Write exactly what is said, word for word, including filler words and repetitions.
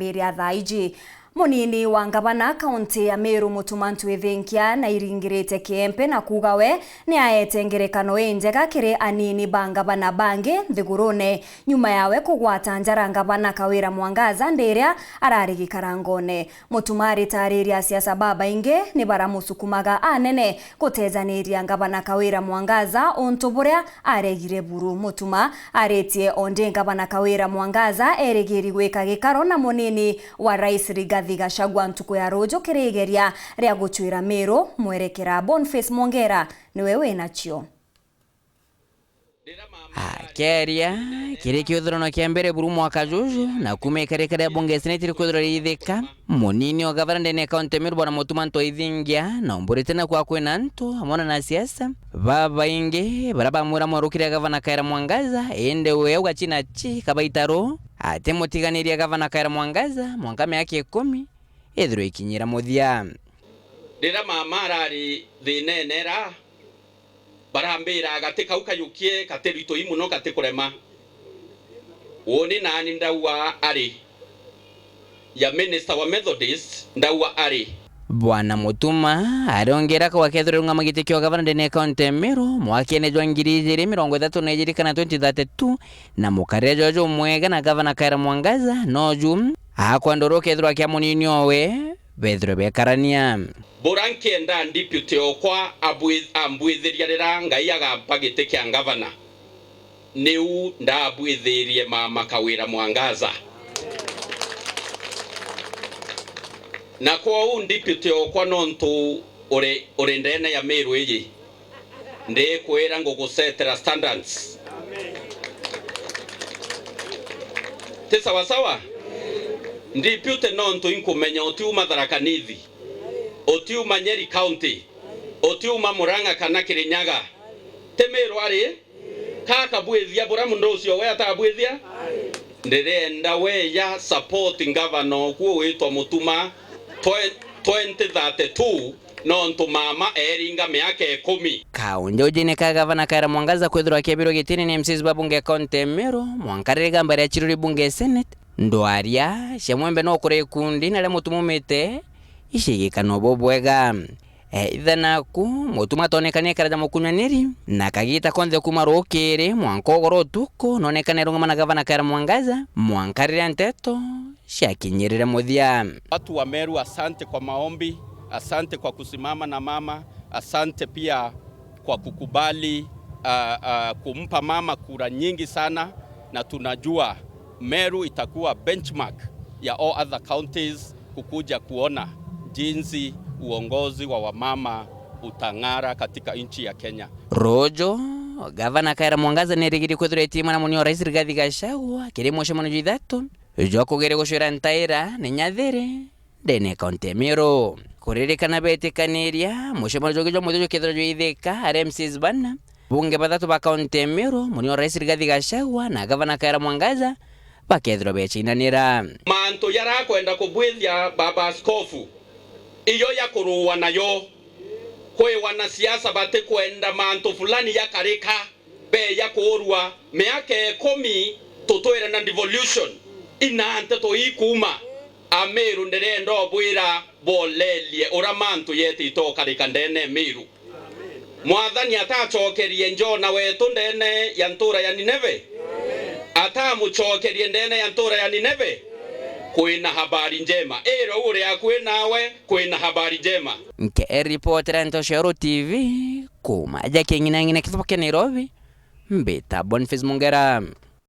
iria thaa iji. Munini wa ngavana kaunti ya Meru, Mutuma Ntwithinkia, na iringirite kiempe na kuuga we ni aete ngerekano injega kiri anini ba ngavana bangi nthigurune, nyuma yawe kugwata njara ngavana Kawira Mwangaza ndiria arari gikarangone. Mutuma aritariria asiasa babaingi ni baramusukumaga anene gutejaniria ngavana Kawira Mwangaza untu buria aregire buru. Mutuma aritie ondi ngavana Kawira Mwangaza erigiri gwika gikaro na munini wa rais Rigathi Gachagua ntuku ya ruju kiri igeria ria gucwira Meru mwerekera. Boniface Mwongera niwe winacio. Akeria kiri kiuthurano kia mbere buru mwaka juju, na kuuma ikarika ria bunge seneti rikwithirwa riithika, munini wa gavana ndene ya kaunti ya Meru Bwana Mutuma Ntwithinkia naumburite na kwa kwina antu amwe na siasa babaingi baria bamwira mwarukire gavana Kawira Mwangaza, indi we ugacina chi kabaitaru atimutiganiria gavana Kawira Mwangaza mwanka miaka ikumi ithirwe ikinyira muthia. Riria mama arari thiinene ra, barambira, "Gati kau kayukie, gati ritui mono, gati kurema." Uuni naani ndauga ari ya minister wa Methodist, ndauga ari. Bwana Mutuma ariongera kau akethirwa arungama giti kia gavana ndene ya kaunti ya Meru mwakene jwa ngiri ijiri mirongo ithatu na ijiri kana twenty thirty-two, na mukarire jwa jumwega na gavana Kawira Mwangaza noju akwenda uria ukethirwa kia munini owe bethirwe bekarania. Bura nkienda deputy okwa abwi-, ambwithiria riria Ngai agampa giti kia ngavana, niu ndabwithirie mama Kawira Mwangaza. Na kwou deputy okwa, nontu uri, uri ndene ya Meru iji, ndikwira ngugusetera standards. Ti sawa sawa? Deputy, nontu inkumenya utiuma Tharaka Nithi, utiuma Nyeri County, utiuma Murang'a kana Kirinyaga. Ti Meru ari? Kakabwithia bura mundu ucio we atabwithia? Ndirenda weya support ngavana okwo witwa Mutuma twe-, twenty thirty-two, nontu mama eringa miaka ikumi. Kaunti ujine ka gavana Kawira Mwangaza kwithirwa akiebirwa gitini ni M Cs ba bunge ya kaunti ya Meru, mwanka riria igamba riachiruri bunge ya Senate, ndwaria cia mwembe no kuri ikundi na ria Mutuma umite icigikano bubwega. Eithana ku, Mutuma atonekania ekara ja mukunyaniri, na kagita konthe kuuma rukiri mwanka ugoro utuku, nonekane arungama na gavana Kawira Mwangaza, mwanka riria nteto ciakinyirire muthia. Watu wa Meru, asante kwa maombi, asante kwa kusimama na mama, asante pia kwa kukubali, ah, ah, kumpa mama kura nyingi sana, na tunajua Meru itakuwa benchmark ya all other counties kukuja kuona jinsi uongozi wa wamama utang'ara katika nchi ya Kenya. Ruju, gavana Kawira Mwangaza nerigiri kwithirwa etiimwe na munini wa rais Rigathi Gachagua kiri mucemanio jwa ithatu jwa kugeria gucwira ntaira ni nyathiri ndene ya kaunti ya Meru. Kuririkana betikaniria, mucemanio jwa jwa muthia jukethirwa jwithika ari M Cs bana, bunge bathatu ba kaunti ya Meru, munini wa rais Rigathi Gachagua na gavana Kawira Mwangaza bakethirwa becinanira. Mantu jarakwenda kubwithia baba askofu, iyo ya kuruwa nayo. Kwi wanasiasa batikwenda mantu fulani yakarika, beya kuurua miaka ikumi tutwire na devolution. Ina nteto ii kuuma Amiru, ndirenda ubwira bolerie uria mantu yetite ukarika ndene Miru. Mwathani atacokerie Jona wetu ndene ya ntura ya Nineve? Atamucokerie ndene ya ntura ya Nineve? Kwina habari njema. Ira uri akui nawe, kwina habari njema. Nkiripotera Ntoshero T V, kuuma ja king'inang'ina kithubu kia Nairobi, mbita Boniface Mungera.